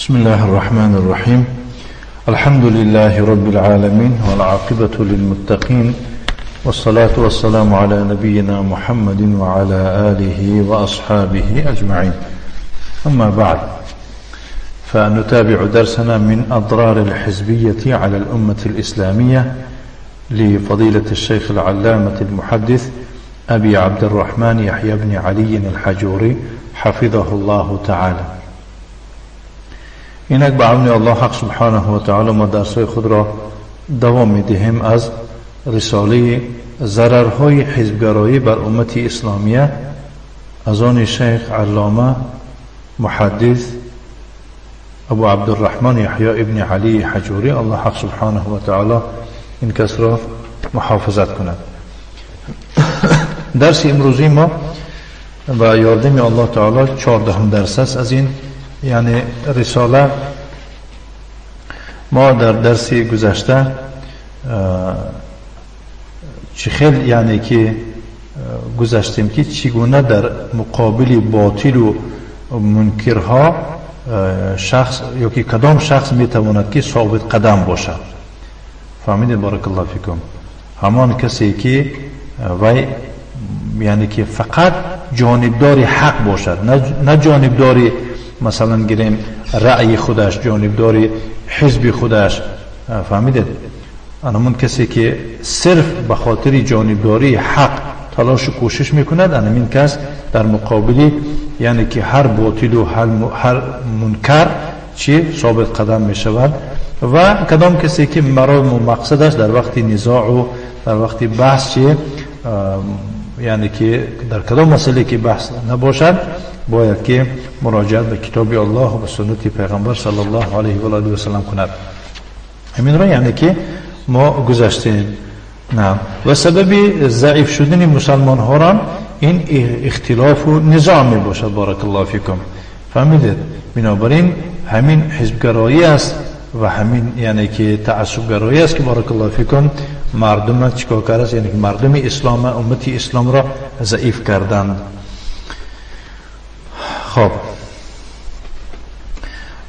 بسم الله الرحمن الرحيم. الحمد لله رب العالمين، والعاقبة للمتقين، والصلاة والسلام على نبينا محمد وعلى آله وأصحابه أجمعين. أما بعد، فنتابع درسنا من أضرار الحزبية على الأمة الإسلامية لفضيلة الشيخ العلامة المحدث أبي عبد الرحمن يحيى بن علي الحجوري حفظه الله تعالى. اینک به عون الله حق سبحانه و تعالی ما درس‌های خود را دوام می‌دهیم از رساله ضررهای حزبگرایی بر امت اسلامیه از آن شیخ علامه محدث ابو عبدالرحمن یحیی ابن علی حجوری، الله حق سبحانه و تعالی این کس را محافظت کند. درس امروزی ما با یاردم الله تعالی 14 درس است از این یعنی رساله. ما در درس گذشته چه خیل یعنی که گذشتیم که چگونه در مقابل باطل و منکرها شخص یا که کدام شخص میتواند که ثابت قدم باشد. فهمیدید؟ بارک الله فیکم. همان کسی که وی یعنی که فقط جانبدار حق باشد، نه جانبدار مثلا گیریم رأی خودش، جانبدار حزب خودش. فهمیدید؟ انمون کسی که صرف به خاطر جانبداری حق تلاش و کوشش میکند، انمین کس در مقابل یعنی که هر باطل و هر منکر چی ثابت قدم میشود. و کدام کسی که مرام و مقصدش در وقت نزاع و در وقت بحث چی یعنی که در کدام مسئله که بحث نباشد، باید که مراجعت به کتاب الله و سنت پیغمبر صلی الله علیه و آله و سلم کند. همین را یعنی که ما گذشتیم. نه و سبب ضعیف شدن مسلمان ها را این اختلاف و نزاع می باشد. بارک الله فیکم. فهمیدید؟ بنابراین همین حزبگرایی است و همین یعنی که تعصبگرایی است که بارک الله فیکم مردم را چیکار کرده است؟ یعنی که مردم اسلام، امت اسلام را ضعیف کردند. خب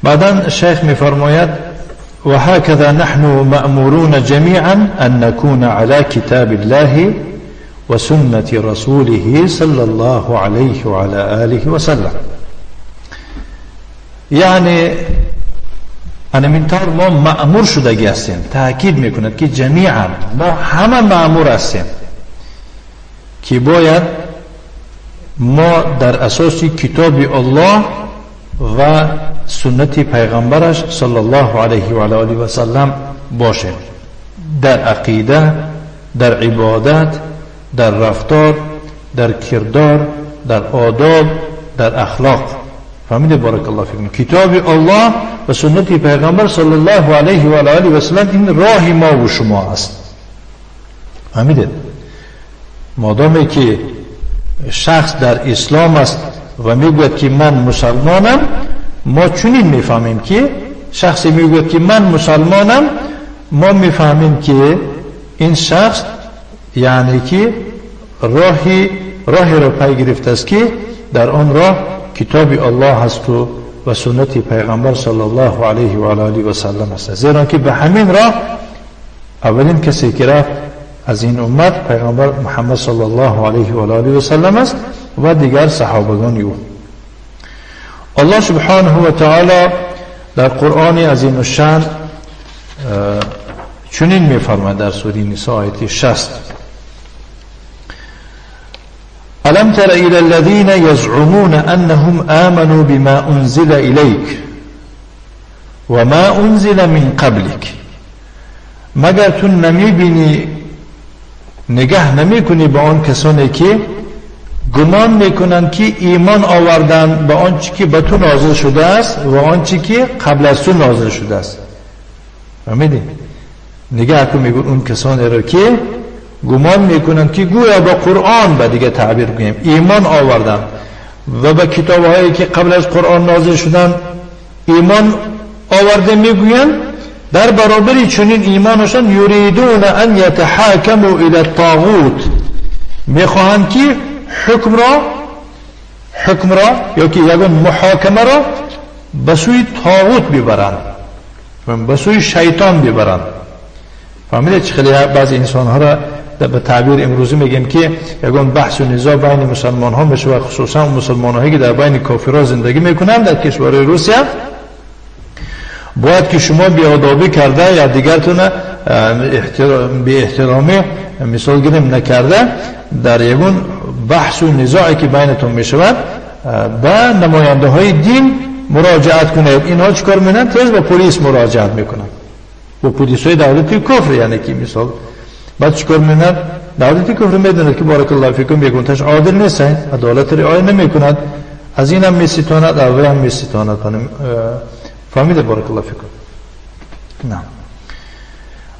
بعدا شیخ میفرماید وهكذا نحن مأمورون جميعا أن نكون على كتاب الله وسنة رسوله صلى الله عليه وعلى آله وسلم. یعنی أنا طور ما مأمور شدگی هستیم. تأکید میکند که جمیعا ما همه مأمور هستیم که باید ما در اساس کتاب الله و سنت پیغمبرش صلی الله علیه و آله و سلم باشیم، در عقیده، در عبادت، در رفتار، در کردار، در آداب، در اخلاق. فهمیده؟ بارک الله فیکم. کتاب الله و سنت پیغمبر صلی الله علیه و آله و سلم این راه ما و شما است. فهمیده؟ مادامی که شخص در اسلام است و میگوید که من مسلمانم، ما چنین میفهمیم که شخصی میگوید که من مسلمانم، ما میفهمیم که این شخص یعنی که راهی را پی گرفته است که در آن راه کتاب الله هست و سنت پیغمبر صلی الله علیه و آله و سلم است. زیرا که به همین راه اولین کسی که رفت از این امت پیغمبر محمد صلی الله علیه و آله و سلم است و دیگر صحابگان او. الله سبحانه و تعالی در قرآن عظیم الشان چنین می‌فرماید در سوره نساء آیه 60: ألم تر إلى الذين يزعمون أنهم آمنوا بما أنزل إليك وما أنزل من قبلك. مگر تو نمی‌بینی، نگه نمی‌کنی به آن کسانی که گمان میکنند که ایمان آوردن به آنچه که به تو نازل شده است و آنچه که قبل از تو نازل شده است. فهمیدی؟ نگاه کن، میگه اون کسانی را که گمان میکنند که گویا با قرآن، به دیگه تعبیر کنیم، ایمان آوردن و به کتابهایی که قبل از قرآن نازل شدن ایمان آورده، میگویند در برابر چنین ایمانشان یریدون ان یتحاکموا الی الطاغوت، میخواهند که حکم را یا که یگان محاکمه را به سوی طاغوت ببرند، به سوی شیطان ببرند. فهمیده چه خیلی بعضی انسان ها را به تعبیر امروزی میگیم که یگان بحث و نزاع بین مسلمان ها میشه و خصوصا مسلمان هایی که در بین کافرها زندگی میکنند در کشور روسیه، باید که شما بیادابی کرده یا دیگرتون بی احترامی مثال گیریم نکرده، در یگان بحث و نزاعی که بینتون میشود به نماینده های دین مراجعت کنید. اینها چیکار میکنن؟ تیز به پلیس مراجعت میکنن، با پلیس های دولت کفر. یعنی که مثال بعد چیکار میکنن؟ دولت کفر میدونه که بارک الله فیکم یگونتش عادل نیست، عدالت رعایت نمیکند، از اینم میستاند، اول هم میستاند. فهمیده بارک الله فیکم. نه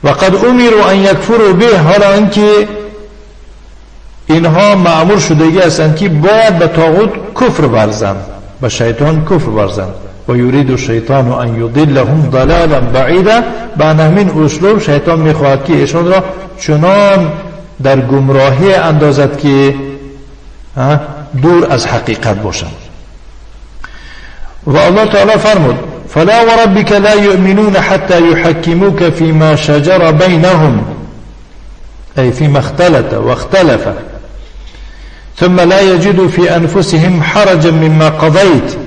وقد امروا ان یکفروا به، حالا اینکه اینها مأمور شدگی هستند که باید به طاغوت کفر ورزند، به شیطان کفر ورزند. و یرید الشیطان ان یضلهم ضلالا بعیدا. به همین اسلوب شیطان میخواهد که ایشان را چنان در گمراهی اندازد که دور از حقیقت باشند. و الله تعالی فرمود فلا وربك لا يؤمنون حتى يحكموك فيما شجر بينهم أي فيما اختلط واختلف ثم لا يجدوا في أنفسهم حرجا مما قضيت،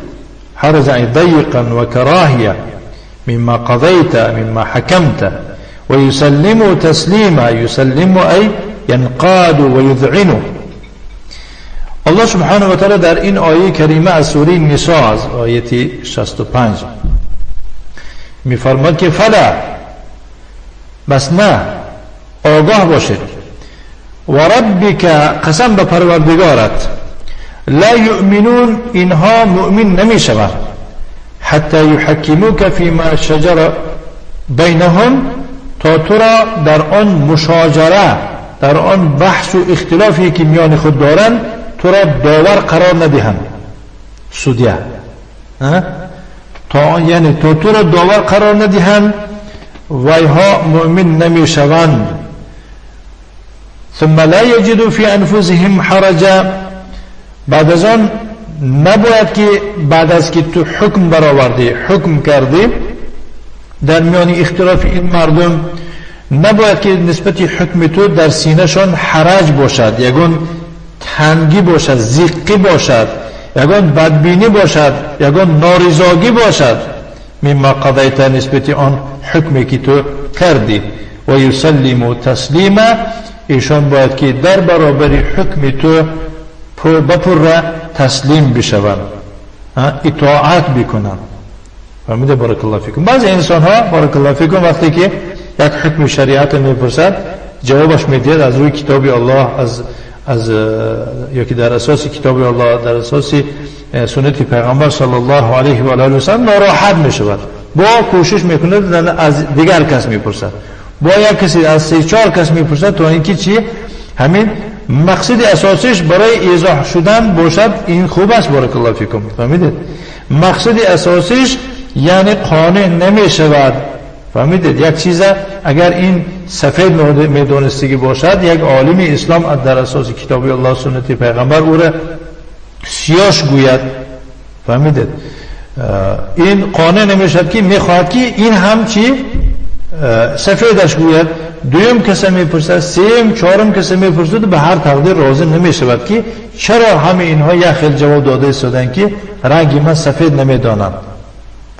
حرجا أي ضيقا وكراهية مما قضيت مما حكمت، ويسلموا تسليما، يسلموا أي ينقاد ويذعن. الله سبحانه و تعالی در این آیه کریمه از سوره نساء از آیه 65 میفرماد که فلا، بس نه، آگاه باشید، و ربک، قسم به پروردگارت، لا یؤمنون، اینها مؤمن نمیشوند، حتی یحکموک فیما شجر بینهم، تا تو را در آن مشاجره، در آن بحث و اختلافی که میان خود دارند تو را داور قرار ندهند، سودیه تا یعنی تا تو را داور قرار ندهند ویها مؤمن نمیشوند. ثم لا یجدوا فی انفسهم حرجا، بعد از آن نباید که بعد از که تو حکم برآوردی، حکم کردی در میان اختلاف این مردم، نباید که نسبت حکم تو در سینهشان حرج باشد، یگان تنگی باشد، زیقی باشد، یگان بدبینی باشد، یگان نارضاگی باشد، مما قضیت، نسبت آن حکمی که تو کردی. و یسلم تسلیما، ایشان باید که در برابر حکم تو بپره تسلیم بشوند، اطاعت بکنند. فهمیده بارک الله فیکم. بعضی انسان ها بارک الله فیکم وقتی که یک حکم شریعت میپرسد جوابش میدهد از روی کتاب الله، از یا که در اساس کتاب الله، در اساس سنت پیغمبر صلی الله علیه و آله و سلم، ناراحت میشود، با کوشش میکند از دیگر کس میپرسد، با یک کسی از سه چهار کس میپرسد تا اینکه چی همین مقصد اساسش برای ایضاح شدن باشد. این خوب است بارک الله فیکم. فهمیدید؟ مقصد اساسش یعنی قانع نمیشود. فهمیدید؟ یک چیز اگر این سفید میدونستگی باشد، یک عالم اسلام در اساس کتاب الله سنت پیغمبر او را سیاش گوید. فهمیدید؟ این قانع نمیشد که میخواهد که این هم چی سفیدش گوید. دویم کسی میپرسد، سیم چهارم کسی میپرسد، به هر تقدیر راضی نمیشود که چرا همه اینها یک خیل جواب داده ایستادن که رنگ من سفید نمیدانم.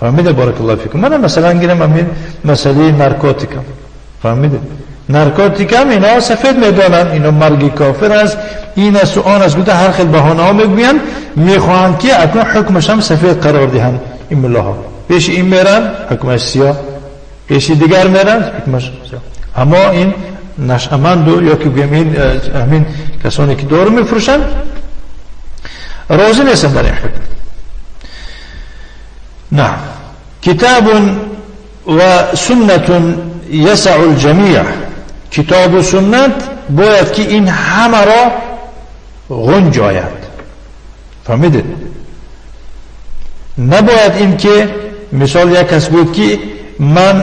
فهمیده بارک الله فیکم. من مثلا گیرم همین مسئله نارکوتیکا. فهمیده؟ نارکوتیکا اینا سفید میدانن، اینا مرگ کافر است، این است و آن است، بوده هر خیل بهانه ها میگوین، میخواهند که اکنون حکمش هم سفید قرار دهند. این ملاها پیش این میرن حکمش سیاه، پیش دیگر میرن حکمش سیاه. اما این نشأمند یا که گویم این همین کسانی که دارو میفروشند راضی نیستن در این حکم. نعم. کتاب و سنت یسع الجمیع، کتاب و سنت باید که این همه را غنجاید. فهمیدید؟ نباید این که مثال یک کس بود که من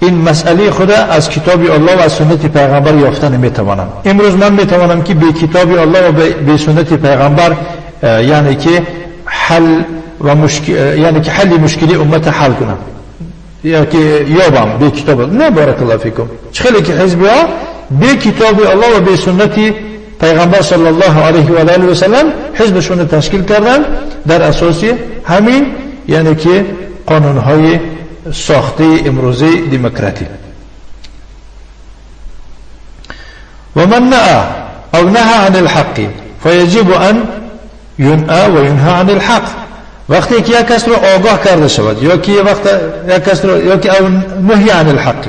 این مسئله خود از کتاب الله و از سنت پیغمبر یافته نمیتوانم. امروز من میتوانم که به کتاب الله و به سنت پیغمبر یعنی که حل و یعنی که حل مشکلی امت حل کنم یا که یابم به کتاب. نه بارک الله فیکم، خیلی که حزبی ها به کتاب الله و به سنت پیغمبر صلی الله علیه و آله و سلم حزبشون تشکیل کردن در اساس همین یعنی که قانونهای ساخته امروزی دموکراتی. و من نأى او نهى عن الحق فیجب ان ینأى و ینهى عن الحق. وقتی که یک کس رو آگاه کرده شود یا که وقت یک کس رو یا که او نهی عن الحق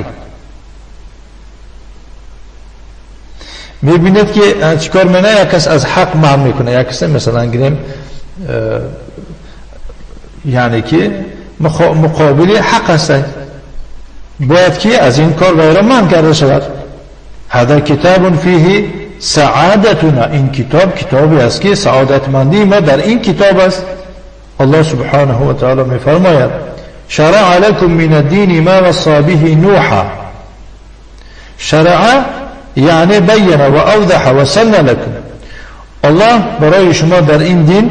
میبیند که چیکار میکنه، یک کس از حق منع میکنه، یک کس مثلا گیریم یعنی که مقابل حق هست، باید که از این کار غیر منع کرده شود. هذا کتاب فیه سعادتنا، این کتاب کتابی است که سعادتمندی ما در این کتاب است. الله سبحانه و تعالی میفرماید شرع لكم من الدین ما وصى به نوحا. شرع یعنی بین و اوضح و سن لكم. الله برای شما در این دین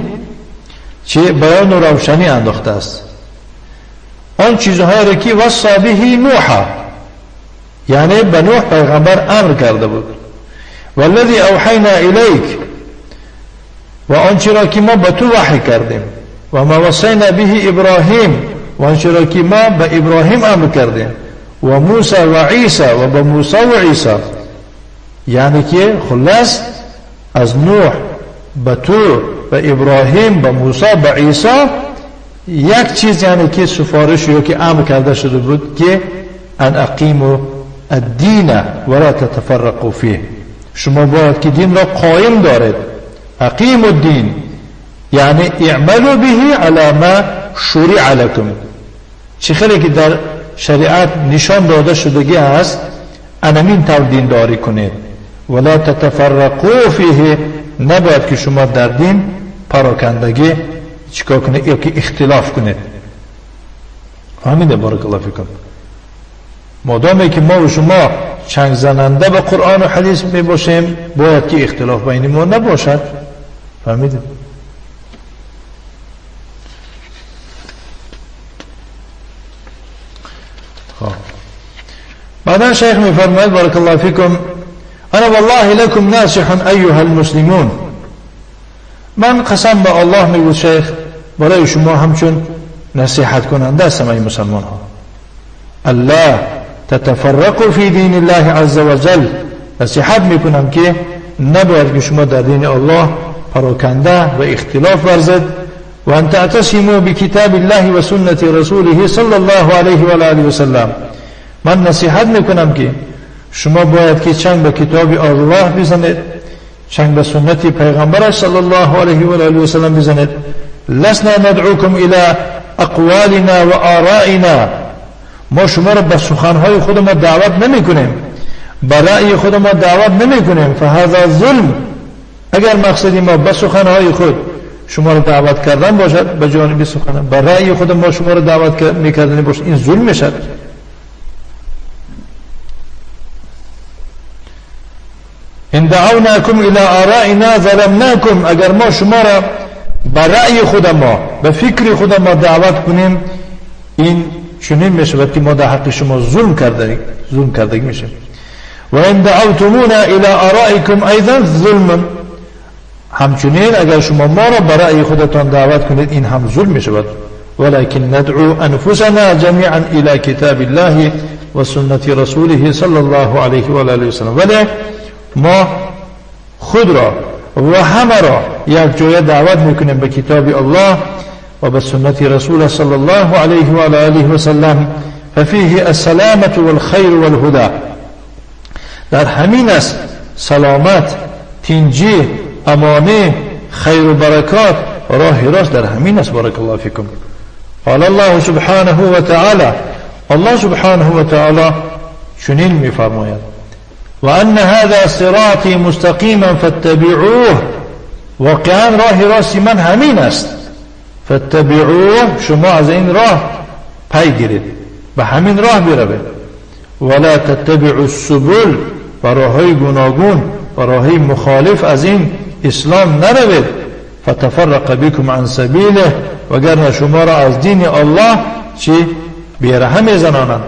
چه بیان و روشنی انداخته است، آن چیزهایی را که وصى به نوحا، یعنی به نوح پیغمبر امر کرده بود، والذی اوحینا الیک، و آنچه را که ما به تو وحی کردیم، و ما وصینا به ابراهیم، و آنچه را که ما به ابراهیم امر کردیم، و موسی و عیسی، و به موسی و عیسی. یعنی که خلاص از نوح به تو، به ابراهیم، به موسی، به عیسی یک چیز یعنی که سفارش یا که امر کرده شده بود که ان اقیموا الدین ولا تتفرقوا فیه. شما باید که دین را قائم دارید. اقیموا الدین یعنی اعملوا به علی ما شرع لكم. چه خیلی که در شریعت نشان داده شدگی است انمین طور دین داری کنید. ولا تتفرقوا فیه، نباید که شما در دین پراکندگی چیکار کنید یا که اختلاف کنید. فهمیده بارک الله فیکم. مادامی که ما و شما چنگ زننده به قرآن و حدیث می باشیم باید که اختلاف بین ما نباشد. فهمیدیم؟ خب بعدا شیخ می فرماید بارک الله فیکم انا والله لكم ناصح ایها المسلمون. من قسم به الله میگوید شیخ برای شما همچون نصیحت کننده هستم ای مسلمان ها. الله تتفرقوا فی دین الله عز وجل. نصیحت میکنم که نباید که شما در دین الله پراکنده و اختلاف ورزد. و ان تعتصموا بکتاب الله و سنت رسوله صلی الله علیه و آله و سلم. من نصیحت میکنم که شما باید که چنگ به کتاب الله بزنید، چنگ به سنت پیغمبر صلی الله علیه و آله و سلم بزنید. لسنا ندعوکم الى اقوالنا و آرائنا. ما شما را به سخنهای خود ما دعوت نمی کنیم، به رأی خود ما دعوت نمی کنیم. فهذا ظلم. اگر مقصدی ما به سخنهای خود شما را دعوت کردن باشد، به جانب سخن به رأی خود ما شما را دعوت میکردن باشد، این ظلم میشد. ان دعوناکم الى آرائنا ظلمناکم. اگر ما شما را به رأی خود ما، به فکر خود ما دعوت کنیم، این چنین میشود که ما در حق شما ظلم کردگی میشیم. و ان دعوتمونا الى آرائکم ایضا ظلم. همچنین اگر شما ما را به رأی خودتان دعوت کنید، این هم ظلم میشود. ولكن ندعو انفسنا جميعا الى کتاب الله و سنت رسوله صلی الله علیه و آله و سلم. ولی ما خود را و همه را یک جای دعوت میکنیم به کتاب الله و به سنت رسول صلی الله علیه و آله و سلم. ففیه السلامة والخیر والهدى. در همین است سلامت، تنجی، امانه، خیر و برکات، راه راست در همین است. بارک الله فیکم. قال الله سبحانه و تعالی، الله سبحانه و تعالی چنین میفرماید: وأن هذا صراطي مستقيما فاتبعوه. واقعا راه راست من همین است. فاتبعوه، شما از این راه پی گیرید، به همین راه بروید. ولا تتبعوا السبل، و راههای گوناگون و راههای مخالف از این اسلام نروید. فتفرق بكم عن سبیله، وگرنه شما را از دین الله چی بیرحم میزنانند،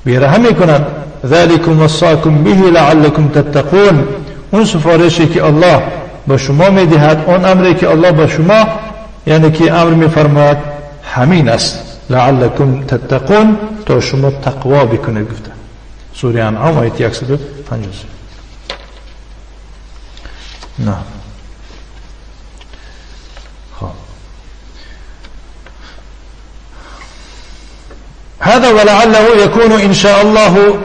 بیرحم میکنند. ذلكم وصاكم به لعلكم تتقون. اون سفارشی که الله به شما میدهد، اون امری که الله به شما یعنی که امر میفرماید همین است، لعلكم تتقون، تا شما تقوا بکنید. گفته سوره انعام آیت 153. نه خب. هذا ولعله يكون إن شاء الله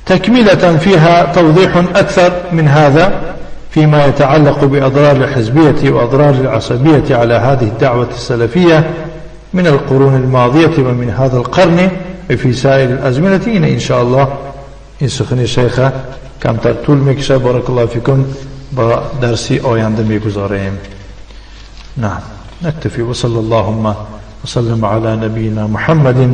تكملة فيها توضيح أكثر من هذا فيما يتعلق بأضرار الحزبية وأضرار العصبية على هذه الدعوة السلفية من القرون الماضية ومن هذا القرن في سائر الأزمنة. إن شاء الله این سخن شیخ کمتر طول میکشه. بارک الله فیکم. با درسی آینده میگذاریم. نعم نكتفي، وصلى اللهم وسلم على نبينا محمد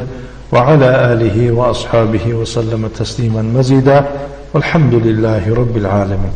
وعلى آله وأصحابه وسلم تسليما مزيدا، والحمد لله رب العالمين.